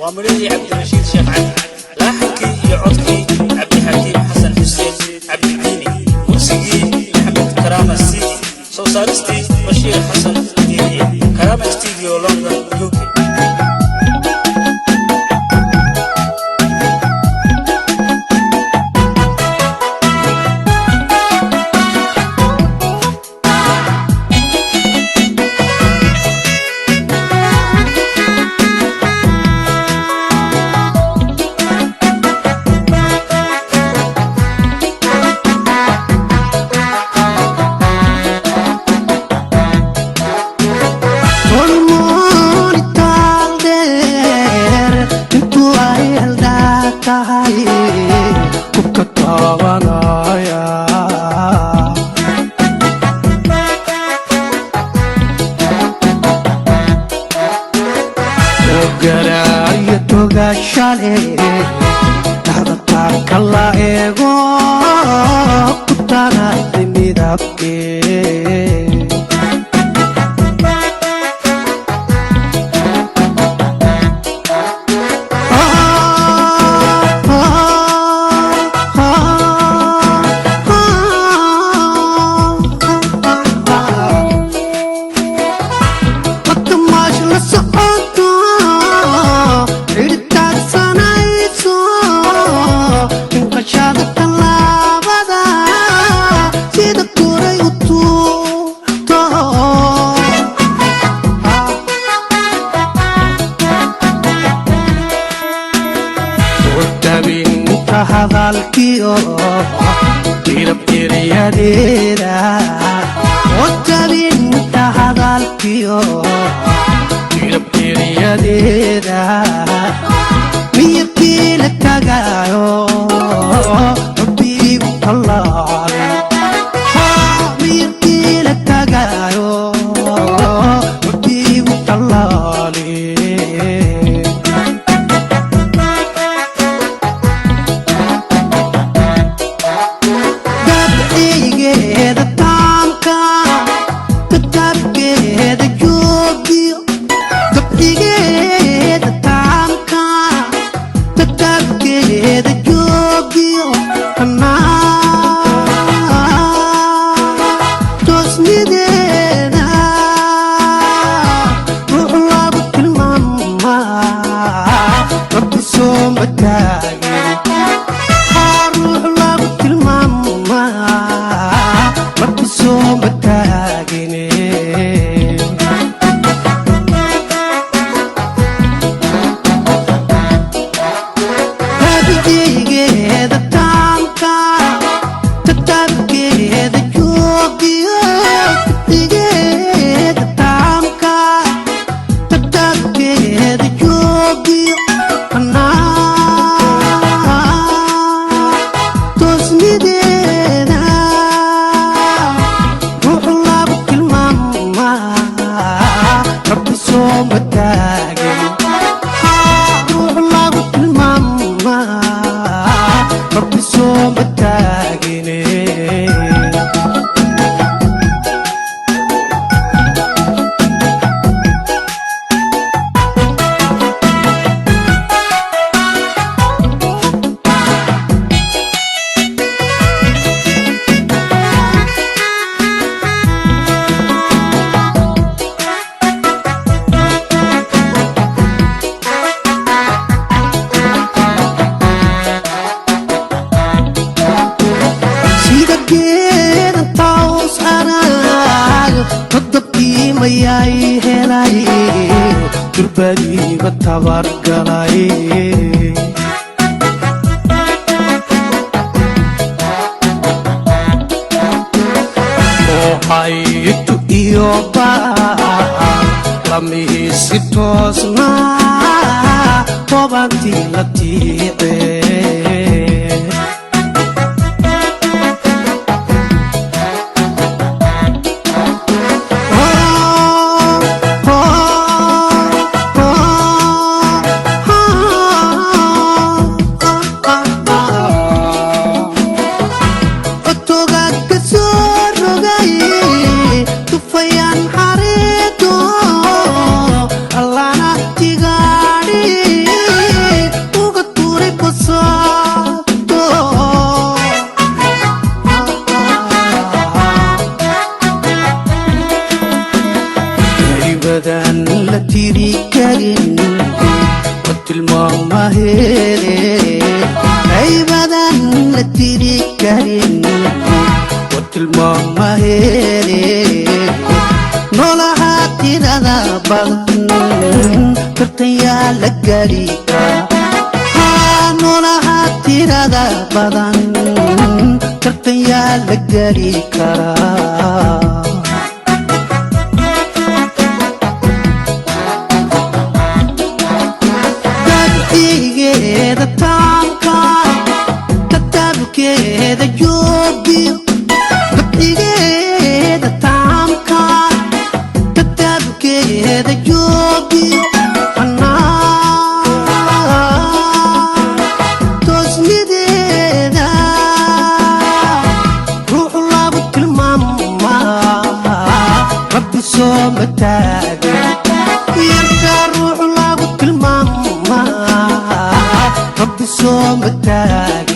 Waa midhihii Cabdirashiid Sheekh Cali, laaxankii iyo codkii Cabdixakiim Xasan Xuseen Cabdidiini, muusigii Maxamed Karaama Sidi, soo saaristii Bashiir Xasan Diiriye, Karaama Studio, London, UK. Dhexda la eego ku taagay midabkee. Qadamaash la socoto, xidhitaagsanayso, inqashada tallaabada sida koray u tuurto. Tabinta hadalkiyo tirabtiriyadeeda, tabinta hadalkiyo tirabtiriyadeeda, miyirkii la tagaayo rabbiigu tallaalay, miyirkii la tagaayo rabbiigu tallaalay. Dabcigeeda taamka, tatabkeeda joogiyo, dabcigeeda taamka, tatabkeeda joogiyo, anaa toosnideeda ruux lagu tilmaamaa Rabbi sooma taagin, ruux lagu tilmaamaa Rabbi sooma taagine. Dabcigeeda taamka, tatabkeeda joogiyo, dabcigeeda taamka, tatabkeeda joogiyo, anaa toosnideeda ruux lagu tilmaamaa Rabbi sooma taagin, ruux lagu tilmaamaa Rabbi sooma taagine. Sida geedan taws arag todobkii mayay helay, durbadiiba tabargalay. Oohaytu iyo baar lamiisi toosnaa, tobantii la tiice. Otogaad ka soo rogay tufayaan xariido allana tigaadhi. Aybadan la tiri karin wa tilmaamaheede, aybadan la tiri karin wa tilmaamaheede. Noolaha tirada badan tartanyaa la geli karaa, noolaha tirada badan tartanyaa la geli karaa. Dabcigeeda taanka, kataabkeeda joogiyo, dabcigeeda taamka, kataabkeeda joogiyo, anaa toosnideeda ruuxu lagu tilmaamaa Rabbi soo mataage. Yarka ruuxu lagu tilmaamaa Rabbi soo mataage.